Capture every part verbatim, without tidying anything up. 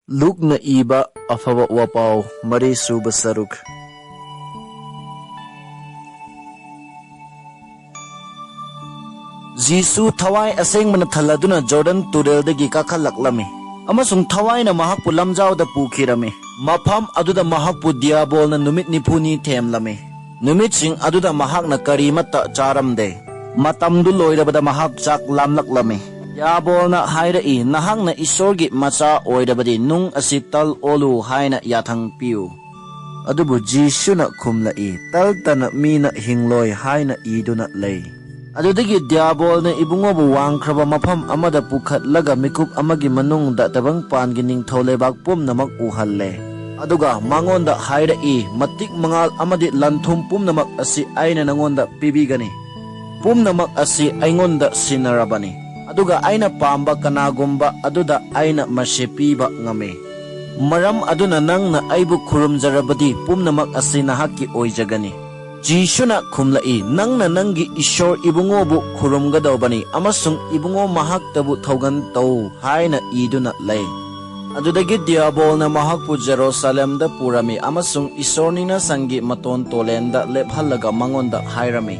ꯂꯨꯛꯅ ꯏꯕ ꯑꯐꯕ ꯋꯥꯄꯥꯎ, ꯃꯔꯤꯁꯨꯕ ꯁꯔꯨꯛ꯫ ꯖꯤꯁꯨ ꯊꯋꯥꯏ ꯑꯁꯦꯡꯕꯅ ꯊꯜꯂꯗꯨꯅ ꯖꯣꯔꯗꯟ ꯇꯨꯔꯦꯜꯗꯒꯤ ꯀꯥꯈꯠꯂꯛꯂꯝꯃꯤ, ꯑꯃꯁꯨꯡ ꯊꯋꯥꯏꯅ ꯃꯍꯥꯛꯄꯨ ꯂꯝꯖꯥꯎꯗ ꯄꯨꯈꯤꯔꯝꯃꯤ꯫ ꯃꯐꯝ ꯑꯗꯨꯗ ꯃꯍꯥꯛꯄꯨ ꯗꯤꯌꯥꯕꯣꯜꯅ ꯅꯨꯃꯤꯠ ꯅꯤꯐꯨꯅꯤ ꯊꯦꯝꯂꯝꯃꯤ꯫ ꯅꯨꯃꯤꯠꯁꯤꯡ ꯑꯗꯨꯗ ꯃꯍꯥꯛꯅ ꯀꯔꯤꯃꯠꯇ ꯆꯥꯔꯝꯗꯦ꯫ ꯃꯇꯝꯗꯨ ꯂꯣꯏꯔꯕꯗ ꯃꯍꯥꯛ ꯆꯥꯛ ꯂꯥꯝꯂꯛꯂꯝꯃꯤ꯫ ꯗꯤꯌꯥꯕꯣꯜꯅ ꯍꯥꯏꯔꯛꯏ, "ꯅꯍꯥꯛꯅ ꯏꯁꯣꯔꯒꯤ ꯃꯆꯥ ꯑꯣꯏꯔꯕꯗꯤ ꯅꯨꯡ ꯑꯁꯤ ꯇꯜ ꯑꯣꯜꯂꯨ ꯍꯥꯏꯅ ꯌꯥꯊꯪ ꯄꯤꯌꯨ"꯫ ꯑꯗꯨꯕꯨ ꯖꯤꯁꯨꯅ ꯈꯨꯝꯂꯛꯏ, "ꯇꯜꯇꯅ ꯃꯤꯅ ꯍꯤꯡꯂꯣꯏ ꯍꯥꯏꯅ ꯏꯗꯨꯅ ꯂꯩ"꯫ ꯑꯗꯨꯗꯒꯤ ꯗꯤꯌꯥꯕꯣꯜꯅ ꯏꯕꯨꯡꯉꯣꯕꯨ ꯋꯥꯡꯈ꯭ꯔꯕ ꯃꯐꯝ ꯑꯃꯗ ꯄꯨꯈꯠꯂꯒ ꯃꯤꯀꯨꯞ ꯑꯃꯒꯤ ꯃꯅꯨꯡꯗ ꯇꯥꯏꯕꯪꯄꯥꯟꯒꯤ ꯅꯤꯡꯊꯧ ꯂꯩꯕꯥꯛ ꯄꯨꯝꯅꯃꯛ ꯎꯍꯜꯂꯦ꯫ ꯑꯗꯨꯒ ꯃꯉꯣꯟꯗ ꯍꯥꯏꯔꯛꯏ, "ꯃꯇꯤꯛ ꯃꯉꯥꯜ ꯑꯃꯗꯤ ꯂꯟ ꯊꯨꯝ ꯄꯨꯝꯅꯃꯛ ꯑꯁꯤ ꯑꯩꯅ ꯅꯉꯣꯟꯗ ꯄꯤꯕꯤꯒꯅꯤ꯫ ꯄꯨꯝꯅꯃꯛ ꯑꯁꯤ ꯑꯩꯉꯣꯟꯗ ꯁꯤꯟꯅꯔꯕꯅꯤ, ꯑꯗꯨꯒ ꯑꯩꯅ ꯄꯥꯝꯕ ꯀꯅꯥꯒꯨꯝꯕ ꯑꯗꯨꯗ ꯑꯩꯅ ꯃꯁꯤ ꯄꯤꯕ ꯉꯝꯃꯤ꯫ ꯃꯔꯝ ꯑꯗꯨꯅ ꯅꯪꯅ ꯑꯩꯕꯨ ꯈꯨꯔꯨꯝꯖꯔꯕꯗꯤ ꯄꯨꯝꯅꯃꯛ ꯑꯁꯤ ꯅꯍꯥꯛꯀꯤ ꯑꯣꯏꯖꯒꯅꯤ"꯫ ꯖꯤꯁꯨꯅ ꯈꯨꯝꯂꯛꯏ, "ꯅꯪꯅ ꯅꯪꯒꯤ ꯏꯁꯣꯔ ꯏꯕꯨꯡꯉꯣꯕꯨ ꯈꯨꯔꯨꯝꯒꯗꯧꯕꯅꯤ ꯑꯃꯁꯨꯡ ꯏꯕꯨꯡꯉꯣ ꯃꯍꯥꯛꯇꯕꯨ ꯊꯧꯒꯟ ꯇꯧ ꯍꯥꯏꯅ ꯏꯗꯨꯅ ꯂꯩ"꯫ ꯑꯗꯨꯗꯒꯤ ꯗꯤꯌꯥꯕꯣꯜꯅ ꯃꯍꯥꯛꯄꯨ ꯖꯦꯔꯨꯁꯥꯂꯦꯝꯗ ꯄꯨꯔꯝꯃꯤ ꯑꯃꯁꯨꯡ ꯏꯁꯣꯔ ꯅꯤꯡꯅꯁꯪꯒꯤ ꯃꯇꯣꯟ ꯇꯣꯂꯦꯟꯗ ꯂꯦꯞꯍꯜꯂꯒ ꯃꯉꯣꯟꯗ ꯍꯥꯏꯔꯝꯃꯤ,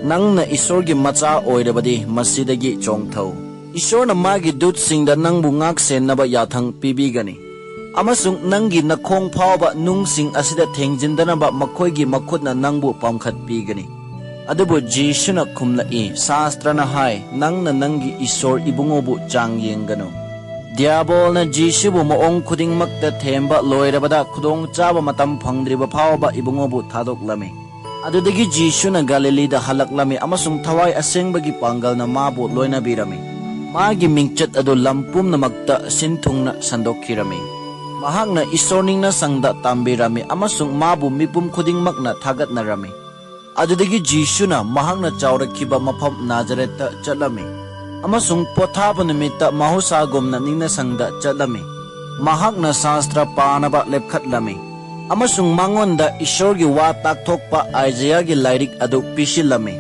"ꯅꯪꯅ ꯏꯁꯣꯔꯒꯤ ꯃꯆꯥ ꯑꯣꯏꯔꯕꯗꯤ ꯃꯁꯤꯗꯒꯤ ꯆꯣꯡꯊꯧ꯫ ꯏꯁꯣꯔꯅ ꯃꯥꯒꯤ ꯗꯨꯠꯁꯤꯡꯗ ꯅꯪꯕꯨ ꯉꯥꯛꯁꯦꯟꯅꯕ ꯌꯥꯊꯪ ꯄꯤꯕꯤꯒꯅꯤ, ꯑꯃꯁꯨꯡ ꯅꯪꯒꯤ ꯅꯈꯣꯡ ꯐꯥꯎꯕ ꯅꯨꯡꯁꯤꯡ ꯑꯁꯤꯗ ꯊꯦꯡꯖꯤꯟꯗꯅꯕ ꯃꯈꯣꯏꯒꯤ ꯃꯈꯨꯠꯅ ꯅꯪꯕꯨ ꯄꯥꯝꯈꯠꯄꯤꯒꯅꯤ"꯫ ꯑꯗꯨꯕꯨ ꯖꯤꯁꯨꯅ ꯈꯨꯝꯂꯛꯏ, "ꯁꯥꯁꯇ꯭ꯔꯅ ꯍꯥꯏ, 'ꯅꯪꯅ ꯅꯪꯒꯤ ꯏꯁꯣꯔ ꯏꯕꯨꯡꯉꯣꯕꯨ ꯆꯥꯡ ꯌꯦꯡꯒꯅꯨ'"꯫ ꯗꯤꯌꯥꯕꯣꯜꯅ ꯖꯤꯁꯨꯕꯨ ꯃꯑꯣꯡ ꯈꯨꯗꯤꯡꯃꯛꯇ ꯊꯦꯝꯕ ꯂꯣꯏꯔꯕꯗ, ꯈꯨꯗꯣꯡꯆꯥꯕ ꯃꯇꯝ ꯐꯪꯗ꯭ꯔꯤꯕ ꯐꯥꯎꯕ ꯏꯕꯨꯡꯉꯣꯕꯨ ꯊꯥꯗꯣꯛꯂꯝꯃꯤ꯫ ꯑꯗꯨꯗꯒꯤ ꯖꯤꯁꯨꯅ ꯒꯥꯂꯤꯂꯤꯗ ꯍꯜꯂꯛꯂꯝꯃꯤ ꯑꯃꯁꯨꯡ ꯊꯋꯥꯏ ꯑꯁꯦꯡꯕꯒꯤ ꯄꯥꯡꯒꯜꯅ ꯃꯥꯕꯨ ꯂꯣꯏꯅꯕꯤꯔꯝꯃꯤ꯫ ꯃꯥꯒꯤ ꯃꯤꯡꯆꯠ ꯑꯗꯨ ꯂꯝ ꯄꯨꯝꯅꯃꯛꯇ ꯁꯤꯟ ꯊꯨꯡꯅ ꯁꯟꯗꯣꯛꯈꯤꯔꯝꯃꯤ꯫ ꯃꯍꯥꯛꯅ ꯏꯁꯣꯔ ꯅꯤꯡꯅꯁꯪꯗ ꯇꯝꯕꯤꯔꯝꯃꯤ ꯑꯃꯁꯨꯡ ꯃꯥꯕꯨ ꯃꯤꯄꯨꯝ ꯈꯨꯗꯤꯡꯃꯛꯅ ꯊꯥꯒꯠꯅꯔꯝꯃꯤ꯫ ꯑꯗꯨꯗꯒꯤ ꯖꯤꯁꯨꯅ ꯃꯍꯥꯛꯅ ꯆꯥꯎꯔꯛꯈꯤꯕ ꯃꯐꯝ ꯅꯥꯖꯔꯦꯠꯇ ꯆꯠꯂꯝꯃꯤ, ꯑꯃꯁꯨꯡ ꯄꯣꯊꯥꯕ ꯅꯨꯃꯤꯠꯇ ꯃꯍꯧꯁꯥꯒꯨꯝꯅ ꯅꯤꯡꯅꯁꯪꯗ ꯆꯠꯂꯝꯃꯤ꯫ ꯃꯍꯥꯛꯅ ꯁꯥꯁꯇ꯭ꯔ ꯄꯥꯅꯕ ꯂꯦꯞꯈꯠꯂꯝꯃꯤ, ꯑꯃꯁꯨꯡ ꯃꯉꯣꯟꯗ ꯏꯁꯣꯔꯒꯤ ꯋꯥ ꯇꯥꯛꯊꯣꯛꯄ ꯑꯥꯏꯖꯥꯌꯥꯒꯤ ꯂꯥꯏꯔꯤꯛ ꯑꯗꯨ ꯄꯤꯁꯤꯜꯂꯝꯃꯤ꯫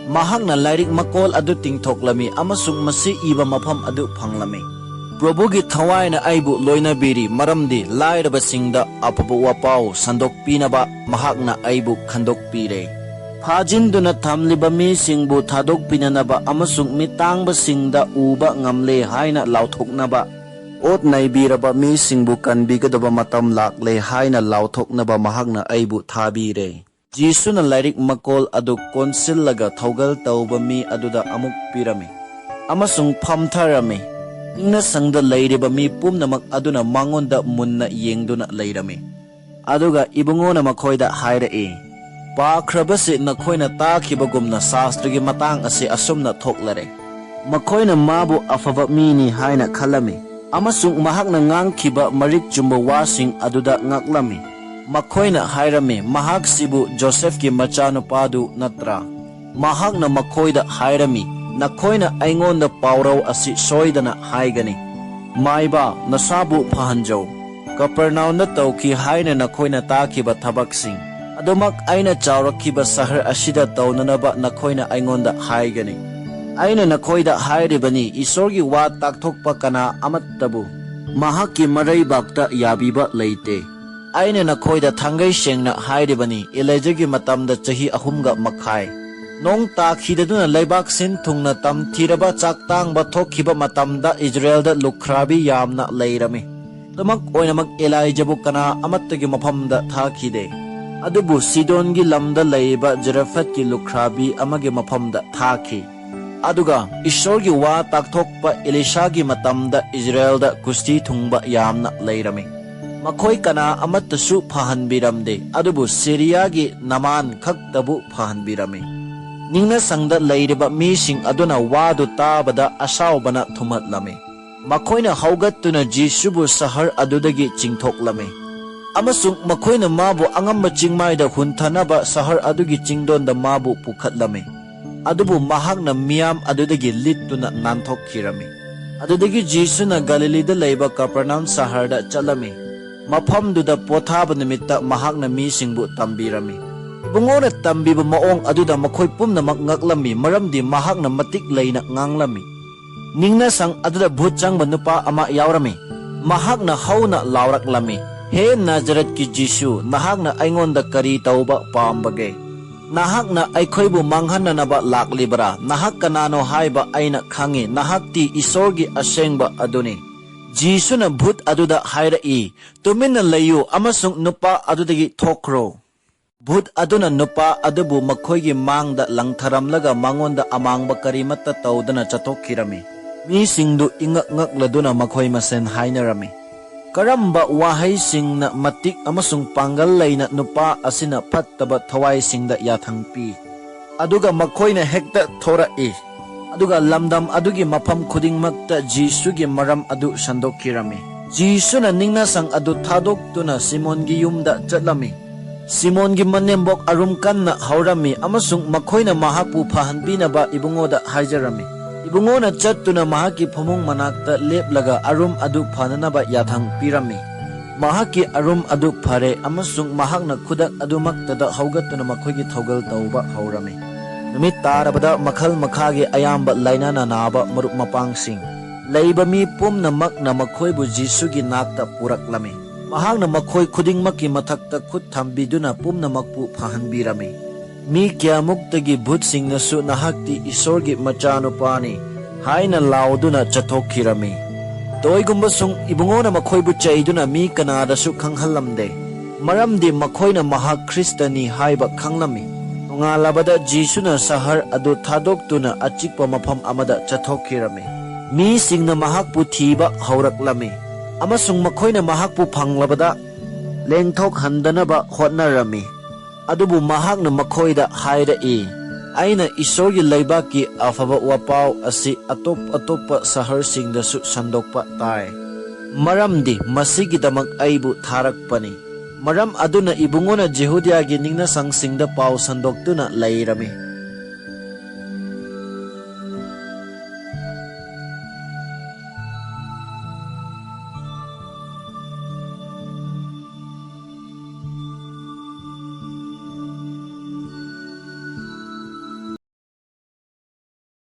ꯃꯍꯥꯛꯅ ꯂꯥꯏꯔꯤꯛ ꯃꯀꯣꯜ ꯑꯗꯨ ꯇꯤꯡꯊꯣꯛꯂꯝꯃꯤ ꯑꯃꯁꯨꯡ ꯃꯁꯤ ꯏꯕ ꯃꯐꯝ ꯑꯗꯨ ꯐꯪꯂꯝꯃꯤ꯫ "ꯄ꯭ꯔꯚꯨꯒꯤ ꯊꯋꯥꯏꯅ ꯑꯩꯕꯨ ꯂꯣꯏꯅꯕꯤꯔꯤ, ꯃꯔꯝꯗꯤ ꯂꯥꯏꯔꯕꯁꯤꯡꯗ ꯑꯐꯕ ꯋꯥꯄꯥꯎ ꯁꯟꯗꯣꯛꯄꯤꯅꯕ ꯃꯍꯥꯛꯅ ꯑꯩꯕꯨ ꯈꯟꯗꯣꯛꯄꯤꯔꯦ꯫ ꯐꯥꯖꯤꯟꯗꯨꯅ ꯊꯝꯂꯤꯕ ꯃꯤꯁꯤꯡꯕꯨ ꯊꯥꯗꯣꯛꯄꯤꯅꯅꯕ ꯑꯃꯁꯨꯡ ꯃꯤꯠ ꯇꯥꯡꯕꯁꯤꯡꯗ ꯎꯕ ꯉꯝꯂꯦ ꯍꯥꯏꯅ ꯂꯥꯎꯊꯣꯛꯅꯕ, ꯑꯣꯠ ꯅꯩꯕꯤꯔꯕ ꯃꯤꯁꯤꯡꯕꯨ ꯀꯟꯕꯤꯒꯗꯕ ꯃꯇꯝ ꯂꯥꯛꯂꯦ ꯍꯥꯏꯅ ꯂꯥꯎꯊꯣꯛꯅꯕ ꯃꯍꯥꯛꯅ ꯑꯩꯕꯨ ꯊꯥꯕꯤꯔꯦ"꯫ ꯖꯤꯁꯨꯅ ꯂꯥꯏꯔꯤꯛ ꯃꯀꯣꯜ ꯑꯗꯨ ꯀꯣꯟꯁꯤꯜꯂꯒ ꯊꯧꯒꯜ ꯇꯧꯕ ꯃꯤ ꯑꯗꯨꯗ ꯑꯃꯨꯛ ꯄꯤꯔꯝꯃꯤ ꯑꯃꯁꯨꯡ ꯐꯝꯊꯔꯝꯃꯤ꯫ ꯅꯤꯡꯅꯁꯪꯗ ꯂꯩꯔꯤꯕ ꯃꯤ ꯄꯨꯝꯅꯃꯛ ꯑꯗꯨꯅ ꯃꯉꯣꯟꯗ ꯃꯨꯟꯅ ꯌꯦꯡꯗꯨꯅ ꯂꯩꯔꯝꯃꯤ꯫ ꯑꯗꯨꯒ ꯏꯕꯨꯡꯉꯣꯅ ꯃꯈꯣꯏꯗ ꯍꯥꯏꯔꯛꯏ, "ꯄꯥꯈ꯭ꯔꯕꯁꯤ ꯅꯈꯣꯏꯅ ꯇꯥꯈꯤꯕꯒꯨꯝꯅ ꯁꯥꯁꯇ꯭ꯔꯒꯤ ꯃꯇꯥꯡ ꯑꯁꯤ ꯑꯁꯨꯝꯅ ꯊꯣꯛꯂꯔꯦ"꯫ ꯃꯈꯣꯏꯅ ꯃꯥꯕꯨ ꯑꯐꯕ ꯃꯤꯅꯤ ꯍꯥꯏꯅ ꯈꯜꯂꯝꯃꯤ ꯑꯃꯁꯨꯡ ꯃꯍꯥꯛꯅ ꯉꯥꯡꯈꯤꯕ ꯃꯔꯤꯛ ꯆꯨꯝꯕ ꯋꯥꯁꯤꯡ ꯑꯗꯨꯗ ꯉꯛꯂꯝꯃꯤ꯫ ꯃꯈꯣꯏꯅ ꯍꯥꯏꯔꯝꯃꯤ, "ꯃꯍꯥꯛꯁꯤꯕꯨ ꯖꯣꯁꯦꯐꯀꯤ ꯃꯆꯥꯅꯨꯄꯥꯗꯨ ꯅꯠꯇ꯭ꯔꯥ?" ꯃꯍꯥꯛꯅ ꯃꯈꯣꯏꯗ ꯍꯥꯏꯔꯝꯃꯤ, "ꯅꯈꯣꯏꯅ ꯑꯩꯉꯣꯟꯗ ꯄꯥꯎꯔꯧ ꯑꯁꯤ ꯁꯣꯏꯗꯅ ꯍꯥꯏꯒꯅꯤ, 'ꯃꯥꯏꯕ, ꯅꯁꯥꯕꯨ ꯐꯍꯟꯖꯧ꯫ ꯀꯄꯔꯅꯥꯎꯝꯗ ꯇꯧꯈꯤ ꯍꯥꯏꯅ ꯅꯈꯣꯏꯅ ꯇꯥꯈꯤꯕ ꯊꯕꯛꯁꯤꯡ ꯑꯗꯨꯃꯛ ꯑꯩꯅ ꯆꯥꯎꯔꯛꯈꯤꯕ ꯁꯍꯔ ꯑꯁꯤꯗ ꯇꯧꯅꯅꯕ ꯅꯈꯣꯏꯅ ꯑꯩꯉꯣꯟꯗ ꯍꯥꯏꯒꯅꯤ.' ꯑꯩꯅ ꯅꯈꯣꯏꯗ ꯍꯥꯏꯔꯤꯕꯅꯤ, ꯏꯁꯣꯔꯒꯤ ꯋꯥ ꯇꯥꯛꯊꯣꯛꯄ ꯀꯅꯥ ꯑꯃꯠꯇꯕꯨ ꯃꯍꯥꯛꯀꯤ ꯃꯔꯩꯕꯥꯛꯇ ꯌꯥꯕꯤꯕ ꯂꯩꯇꯦ꯫ ꯑꯩꯅ ꯅꯈꯣꯏꯗ ꯊꯥꯡꯒꯩ ꯁꯦꯡꯅ ꯍꯥꯏꯔꯤꯕꯅꯤ, ꯏꯂꯥꯏꯖꯥꯒꯤ ꯃꯇꯝꯗ ꯆꯍꯤ ꯑꯍꯨꯝꯒ ꯃꯈꯥꯏ ꯅꯣꯡ ꯇꯥꯈꯤꯗꯗꯨꯅ ꯂꯩꯕꯥꯛ ꯁꯤꯟ ꯊꯨꯡꯅ ꯇꯝꯊꯤꯔꯕ ꯆꯥꯛ ꯇꯥꯡꯕ ꯊꯣꯛꯈꯤꯕ ꯃꯇꯝꯗ ꯏꯖꯔꯦꯜꯗ ꯂꯨꯈ꯭ꯔꯥꯕꯤ ꯌꯥꯝꯅ ꯂꯩꯔꯝꯃꯤ꯫ ꯑꯗꯨꯃꯛ ꯑꯣꯏꯅꯃꯛ ꯏꯂꯥꯏꯖꯥꯕꯨ ꯀꯅꯥ ꯑꯃꯠꯇꯒꯤ ꯃꯐꯝꯗ ꯊꯥꯈꯤꯗꯦ, ꯑꯗꯨꯕꯨ ꯁꯤꯗꯣꯟꯒꯤ ꯂꯝꯗ ꯂꯩꯔꯤꯕ ꯖꯔꯦꯐꯠꯀꯤ ꯂꯨꯈ꯭ꯔꯥꯕꯤ ꯑꯃꯒꯤ ꯃꯐꯝꯗ ꯊꯥꯈꯤ꯫ ꯑꯗꯨꯒ ꯏꯁꯣꯔꯒꯤ ꯋꯥ ꯇꯥꯛꯊꯣꯛꯄ ꯏꯂꯤꯁꯥꯒꯤ ꯃꯇꯝꯗ ꯏꯖꯔꯦꯜꯗ ꯀꯨꯁꯇꯤ ꯊꯨꯡꯕ ꯌꯥꯝꯅ ꯂꯩꯔꯝꯃꯤ꯫ ꯃꯈꯣꯏ ꯀꯅꯥ ꯑꯃꯠꯇꯁꯨ ꯐꯍꯟꯕꯤꯔꯝꯗꯦ, ꯑꯗꯨꯕꯨ ꯁꯤꯔꯤꯌꯥꯒꯤ ꯅꯃꯥꯟ ꯈꯛꯇꯕꯨ ꯐꯍꯟꯕꯤꯔꯝꯃꯤ꯫ ꯅꯤꯡꯅꯁꯪꯗ ꯂꯩꯔꯤꯕ ꯃꯤꯁꯤꯡ ꯑꯗꯨꯅ ꯋꯥꯗꯨ ꯇꯥꯕꯗ ꯑꯁꯥꯎꯕꯅ ꯊꯨꯝꯍꯠꯂꯝꯃꯤ꯫ ꯃꯈꯣꯏꯅ ꯍꯧꯒꯠꯇꯨꯅ ꯖꯤꯁꯨꯕꯨ ꯁꯍꯔ ꯑꯗꯨꯗꯒꯤ ꯆꯤꯡꯊꯣꯛꯂꯝꯃꯤ, ꯑꯃꯁꯨꯡ ꯃꯈꯣꯏꯅ ꯃꯥꯕꯨ ꯑꯉꯝꯕ ꯆꯤꯡꯃꯥꯏꯗ ꯍꯨꯟꯊꯅꯕ ꯁꯍꯔ ꯑꯗꯨꯒꯤ ꯆꯤꯡꯗꯣꯟꯗ ꯃꯥꯕꯨ ꯄꯨꯈꯠꯂꯝꯃꯤ꯫ ꯑꯗꯨꯕꯨ ꯃꯍꯥꯛꯅ ꯃꯤꯌꯥꯝ ꯑꯗꯨꯗꯒꯤ ꯂꯤꯠꯇꯨꯅ ꯅꯥꯟꯊꯣꯛꯈꯤꯔꯝꯃꯤ꯫ ꯑꯗꯨꯗꯒꯤ ꯖꯤꯁꯨꯅ ꯒꯥꯂꯤꯂꯤꯗ ꯂꯩꯕ ꯀꯄꯔꯅꯥꯎꯝ ꯁꯍꯔꯗ ꯆꯠꯂꯝꯃꯤ, ꯃꯐꯝꯗꯨꯗ ꯄꯣꯊꯥꯕ ꯅꯨꯃꯤꯠꯇ ꯃꯍꯥꯛꯅ ꯃꯤꯁꯤꯡꯕꯨ ꯇꯝꯕꯤꯔꯝꯃꯤ꯫ ꯏꯕꯨꯡꯉꯣꯅ ꯇꯝꯕꯤꯕ ꯃꯑꯣꯡ ꯑꯗꯨꯗ ꯃꯈꯣꯏ ꯄꯨꯝꯅꯃꯛ ꯉꯛꯂꯝꯃꯤ, ꯃꯔꯝꯗꯤ ꯃꯍꯥꯛꯅ ꯃꯇꯤꯛ ꯂꯩꯅ ꯉꯥꯡꯂꯝꯃꯤ꯫ ꯅꯤꯡꯅꯁꯪ ꯑꯗꯨꯗ ꯚꯨꯠ ꯆꯪꯕ ꯅꯨꯄꯥ ꯑꯃ ꯌꯥꯎꯔꯝꯃꯤ꯫ ꯃꯍꯥꯛꯅ ꯍꯧꯅ ꯂꯥꯎꯔꯛꯂꯝꯃꯤ, "ꯍꯦ ꯅꯥꯖꯔꯦꯠꯀꯤ ꯖꯤꯁꯨ, ꯅꯍꯥꯛꯅ ꯑꯩꯉꯣꯟꯗ ꯀꯔꯤ ꯇꯧꯕ ꯄꯥꯝꯕꯒꯦ? ꯅꯍꯥꯛꯅ ꯑꯩꯈꯣꯏꯕꯨ ꯃꯥꯡꯍꯟꯅꯅꯕ ꯂꯥꯛꯂꯤꯕꯔꯥ? ꯅꯍꯥꯛ ꯀꯅꯥꯅꯣ ꯍꯥꯏꯕ ꯑꯩꯅ ꯈꯪꯏ꯫ ꯅꯍꯥꯛꯇꯤ ꯏꯁꯣꯔꯒꯤ ꯑꯁꯦꯡꯕ ꯑꯗꯨꯅꯤ꯫" ꯖꯤꯁꯨꯅ ꯚꯨꯠ ꯑꯗꯨꯗ ꯍꯥꯏꯔꯛꯏ, "ꯇꯨꯃꯤꯟꯅ ꯂꯩꯌꯨ ꯑꯃꯁꯨꯡ ꯅꯨꯄꯥ ꯑꯗꯨꯗꯒꯤ ꯊꯣꯛꯈ꯭ꯔꯣ꯫" ꯚꯨꯠ ꯑꯗꯨꯅ ꯅꯨꯄꯥ ꯑꯗꯨꯕꯨ ꯃꯈꯣꯏꯒꯤ ꯃꯥꯡꯗ ꯂꯪꯊꯔꯝꯂꯒ ꯃꯉꯣꯟꯗ ꯑꯃꯥꯡꯕ ꯀꯔꯤꯃꯠꯇ ꯇꯧꯗꯅ ꯆꯠꯊꯣꯛꯈꯤꯔꯝꯃꯤ꯫ ꯃꯤꯁꯤꯡꯗꯨ ꯏꯉꯛ ꯉꯛꯂꯗꯨꯅ ꯃꯈꯣꯏ ꯃꯁꯦꯟ ꯍꯥꯏꯅꯔꯝꯃꯤ, "ꯀꯔꯝꯕ ꯋꯥꯍꯩꯁꯤꯡꯅ ꯃꯇꯤꯛ ꯑꯃꯁꯨꯡ ꯄꯥꯡꯒꯜ ꯂꯩꯅ ꯅꯨꯄꯥ ꯑꯁꯤꯅ ꯐꯠꯇꯕ ꯊꯋꯥꯏꯁꯤꯡꯗ ꯌꯥꯊꯪ ꯄꯤ?" ꯑꯗꯨꯒ ꯃꯈꯣꯏꯅ ꯍꯦꯛꯇ ꯊꯣꯔꯛꯏ꯫ ꯑꯗꯨꯒ ꯂꯝꯗꯝ ꯑꯗꯨꯒꯤ ꯃꯐꯝ ꯈꯨꯗꯤꯡꯃꯛꯇ ꯖꯤꯁꯨꯒꯤ ꯃꯔꯝ ꯑꯗꯨ ꯁꯟꯗꯣꯛꯈꯤꯔꯝꯃꯤ꯫ ꯖꯤꯁꯨꯅ ꯅꯤꯡꯅꯁꯪ ꯑꯗꯨ ꯊꯥꯗꯣꯛꯇꯨꯅ ꯁꯤꯃꯣꯟꯒꯤ ꯌꯨꯝꯗ ꯆꯠꯂꯝꯃꯤ꯫ ꯁꯤꯃꯣꯟꯒꯤ ꯃꯅꯦꯝꯕꯣꯛ ꯑꯔꯨꯝ ꯀꯟꯅ ꯍꯧꯔꯝꯃꯤ ꯑꯃꯁꯨꯡ ꯃꯈꯣꯏꯅ ꯃꯍꯥꯛꯄꯨ ꯐꯍꯟꯕꯤꯅꯕ ꯏꯕꯨꯡꯉꯣꯗ ꯍꯥꯏꯖꯔꯝꯃꯤ꯫ ꯏꯕꯨꯡꯉꯣꯅ ꯆꯠꯇꯨꯅ ꯃꯍꯥꯛꯀꯤ ꯐꯃꯨꯡ ꯃꯅꯥꯛꯇ ꯂꯦꯞꯂꯒ ꯑꯔꯨꯝ ꯑꯗꯨ ꯐꯅꯅꯕ ꯌꯥꯊꯪ ꯄꯤꯔꯝꯃꯤ꯫ ꯃꯍꯥꯛꯀꯤ ꯑꯔꯨꯝ ꯑꯗꯨ ꯐꯔꯦ ꯑꯃꯁꯨꯡ ꯃꯍꯥꯛꯅ ꯈꯨꯗꯛ ꯑꯗꯨꯃꯛꯇꯗ ꯍꯧꯒꯠꯇꯨꯅ ꯃꯈꯣꯏꯒꯤ ꯊꯧꯒꯜ ꯇꯧꯕ ꯍꯧꯔꯝꯃꯤ꯫ ꯅꯨꯃꯤꯠ ꯇꯥꯔꯕꯗ ꯃꯈꯜ ꯃꯈꯥꯒꯤ ꯑꯌꯥꯝꯕ ꯂꯥꯏꯅꯥꯅ ꯅꯥꯕ ꯃꯔꯨꯞ ꯃꯄꯥꯡꯁꯤꯡ ꯂꯩꯕ ꯃꯤ ꯄꯨꯝꯅꯃꯛꯅ ꯃꯈꯣꯏꯕꯨ ꯖꯤꯁꯨꯒꯤ ꯅꯥꯛꯇ ꯄꯨꯔꯛꯂꯝꯃꯤ꯫ ꯃꯍꯥꯛꯅ ꯃꯈꯣꯏ ꯈꯨꯗꯤꯡꯃꯛꯀꯤ ꯃꯊꯛꯇ ꯈꯨꯠ ꯊꯝꯕꯤꯗꯨꯅ ꯄꯨꯝꯅꯃꯛꯄꯨ ꯐꯍꯟꯕꯤꯔꯝꯃꯤ꯫ ꯃꯤ ꯀꯌꯥꯃꯨꯛꯇꯒꯤ ꯚꯨꯠꯁꯤꯡꯅꯁꯨ, "ꯅꯍꯥꯛꯇꯤ ꯏꯁꯣꯔꯒꯤ ꯃꯆꯥꯅꯨꯄꯥꯅꯤ" ꯍꯥꯏꯅ ꯂꯥꯎꯗꯨꯅ ꯆꯠꯊꯣꯛꯈꯤꯔꯝꯃꯤ꯫ ꯇꯣꯏꯒꯨꯝꯕꯁꯨꯡ ꯏꯕꯨꯡꯉꯣꯅ ꯃꯈꯣꯏꯕꯨ ꯆꯩꯗꯨꯅ ꯃꯤ ꯀꯅꯥꯗꯁꯨ ꯈꯪꯍꯜꯂꯝꯗꯦ, ꯃꯔꯝꯗꯤ ꯃꯈꯣꯏꯅ ꯃꯍꯥꯛ ꯈ꯭ꯔꯤꯁꯇꯅꯤ ꯍꯥꯏꯕ ꯈꯪꯂꯝꯃꯤ꯫ ꯅꯣꯡꯉꯥꯜꯂꯕꯗ ꯖꯤꯁꯨꯅ ꯁꯍꯔ ꯑꯗꯨ ꯊꯥꯗꯣꯛꯇꯨꯅ ꯑꯆꯤꯛꯄ ꯃꯐꯝ ꯑꯃꯗ ꯆꯠꯊꯣꯛꯈꯤꯔꯝꯃꯤ꯫ ꯃꯤꯁꯤꯡꯅ ꯃꯍꯥꯛꯄꯨ ꯊꯤꯕ ꯍꯧꯔꯛꯂꯝꯃꯤ, ꯑꯃꯁꯨꯡ ꯃꯈꯣꯏꯅ ꯃꯍꯥꯛꯄꯨ ꯐꯪꯂꯕꯗ ꯂꯦꯡꯊꯣꯛꯍꯟꯗꯅꯕ ꯍꯣꯠꯅꯔꯝꯃꯤ꯫ ꯑꯗꯨꯕꯨ ꯃꯍꯥꯛꯅ ꯃꯈꯣꯏꯗ ꯍꯥꯏꯔꯛꯏ, "ꯑꯩꯅ ꯏꯁꯣꯔꯒꯤ ꯂꯩꯕꯥꯛꯀꯤ ꯑꯐꯕ ꯋꯥꯄꯥꯎ ꯑꯁꯤ ꯑꯇꯣꯞ ꯑꯇꯣꯞꯄ ꯁꯍꯔꯁꯤꯡꯗꯁꯨ ꯁꯟꯗꯣꯛꯄ ꯇꯥꯏ, ꯃꯔꯝꯗꯤ ꯃꯁꯤꯒꯤꯗꯃꯛ ꯑꯩꯕꯨ ꯊꯥꯔꯛꯄꯅꯤ꯫" ꯃꯔꯝ ꯑꯗꯨꯅ ꯏꯕꯨꯡꯉꯣꯅ ꯖꯤꯍꯨꯗꯤꯌꯥꯒꯤ ꯅꯤꯡꯅꯁꯪꯁꯤꯡꯗ ꯄꯥꯎ ꯁꯟꯗꯣꯛꯇꯨꯅ ꯂꯩꯔꯝꯃꯤ꯫